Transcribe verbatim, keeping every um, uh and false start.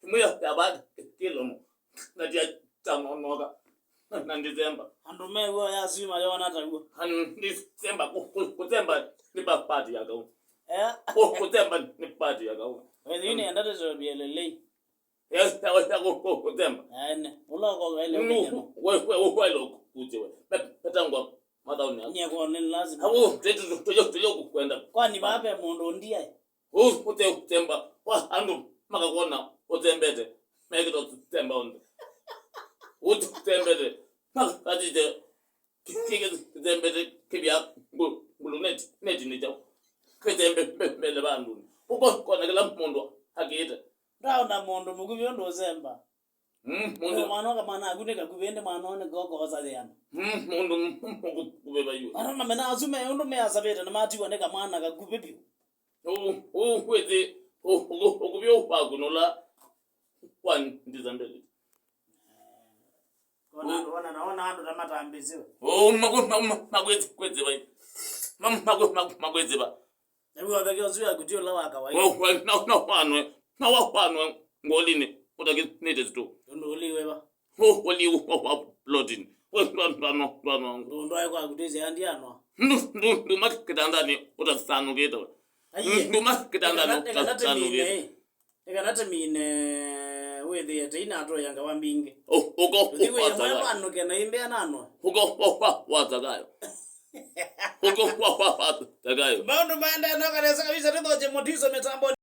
Mwĩo ya ba kĩlomo. Na tia tanonoka. Na, na Ndithemba. Andũ mew'o ya sima yona ta w'o. Na Ndithemba ku-, ku-, kũtemba nĩ ba-, party ya kau. Eh? Ku-, kũtemba nĩ party ya kau. Wewe ni endete zo bielelei. Yes, ya, ya ku-, ku-, kũtemba. Ene, ũla ũkogaile ũmenyano. We, we, we, we, lo kuje we. Pe-, petangwa mathauni yako. Nye kwa ni lazima. Awo, tuyo, tuyo, tuyo kukwenda. Kwani babe mũndũ ndiye? Ũte ũtemba wa andũ makakwona ũtembete, mekĩta ũtemba onthe. Ũte ũtembete, makatite kĩtembete kĩvya ngulu neti, neti nĩ kyaũ. Kĩtembe mbele vandũnĩ. Ũkona kĩla mũndũ akĩte. Ndaona mũndũ mũkuvĩ ũndũ ũsemba. Mm, mũndũ. Mwana kamwana aku nĩ kakuvĩ, ĩndĩ mwana nĩ kokosa thĩana. Mm, mũndũ mũkuvĩ vayu. Ana na mena asu me ũndũ measavĩte na matiwa nĩ kamwana kakuvĩ vyũ. Ũ, ũ, wĩthĩ, ũ, ũ, ũkuvĩ ũu waku nũla kwa Ndithemba. Ona andũ, ona, ona andũ ta matambĩsĩwe. Ũ, makwĩthĩva. Nĩw'o ũtheke ũsu waku ti ũla wa kawaida. Ũ, we, no, no, wanwe, no, wa, wanwe ngolinĩ, ũtakinĩte situ. Ũndũ ũliwe va? Ũ, ũli wa, wa, wa, plotini. We, ndwa, ndwa, no, ndwa, no. Ndũ ndwae kwaku twĩsĩ andianwa. Ndu, ndu, nduma kĩtandanĩ ũtasanũkĩte we. Aiye. Nduma kĩtandanĩ ũtasanũkĩte. Ĩ, nĩ kana tũmine wĩthĩe tei na atũĩa ngawa mbingĩ. Ũ-, ũko, ũthi wĩye ũkwa mwe Zakayo. Mwanũke na imbea nanwa. Ũko, ũkwa, wa Zakayo. Ũko, ũkwa, wa Zakayo. Maũndũ maendee no kanesa kabisa, tũthokye mũtiso mĩtambonĩ.